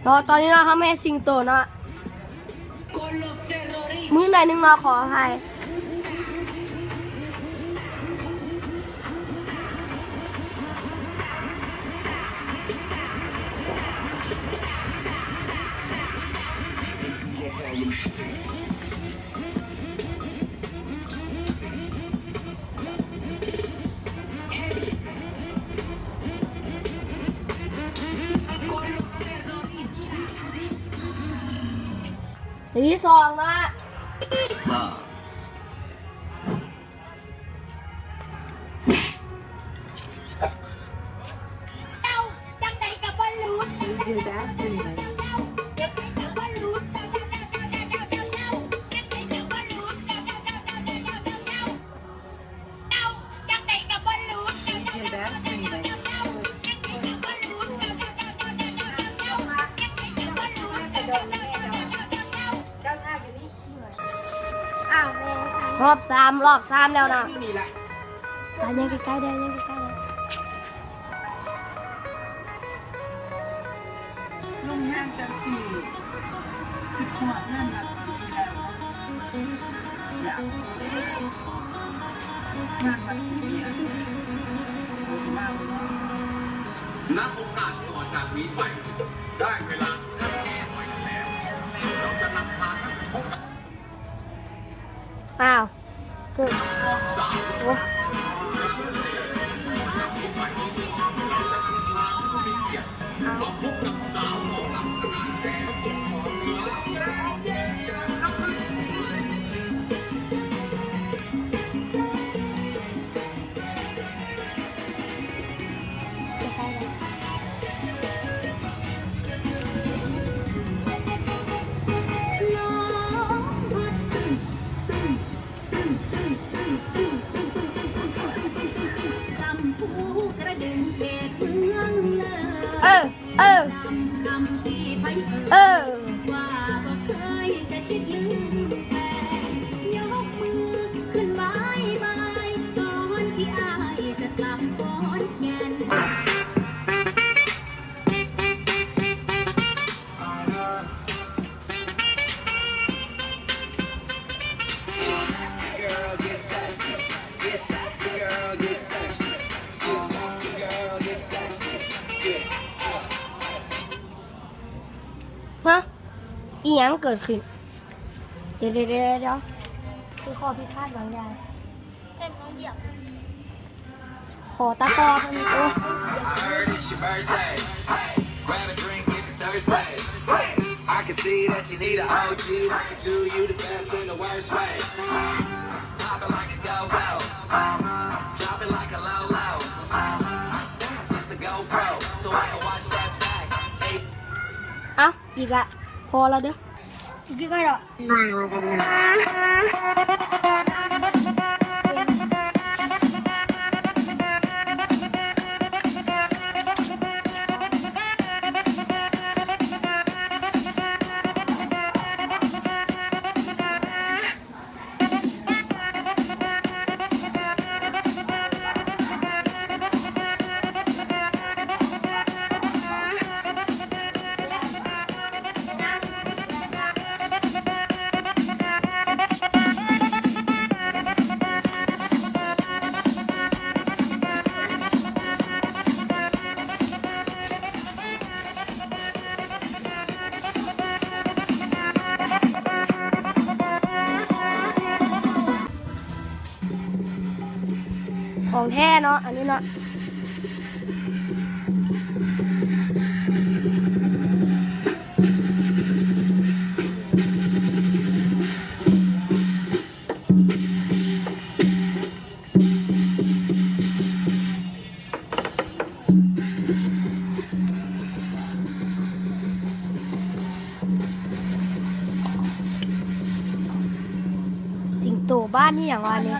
ເນາະ ຕອນນີ້ເນາະ ເຮົາແມ່ນສິງໂຕເນາະ ມື້ໃດໜຶ່ງເນາະ ຂໍອະໄພ. ທີສອງນະ ຮອບສາມ ຮອບສາມແລ້ວນະ ໄດ້ ຍັງໃກ້ໆ ໄດ້ ຍັງໃກ້ໆ ໄດ້. ລົງແຮງຈັງຊີ້ ຄິດຮອດງານວັດປີທີ່ແລ້ວ ຢາກຮູ້ເດ້ ງານວັດປີນີ້ ເຂົາຊິມາບໍ່ເນາະ? ນະໂອກາດຕໍ່ຈາກນີ້ໄປ ໄດ້ເວລາ ອ້າວ ເກີດ ໂອ້ ເອີ ເອີ ເອີ. ຮະ ອີ່ຫຍັງເກີດຂຶ້ນ? ດຽວ ດຽວ ດຽວ ດຽວ ຄືຂໍ້ຜິດພາດບາງຢ່າງ. ຂໍຕັດຕໍ່ເພິ່ນ ໂອ້ ເອົ້າ ອີກລະ ພໍລະເດີ. ຂອງແທ້ເນາະ ອັນນີ້ເນາະ. ສິງໂຕບ້ານນີ້ຫຍັງວະນີ້?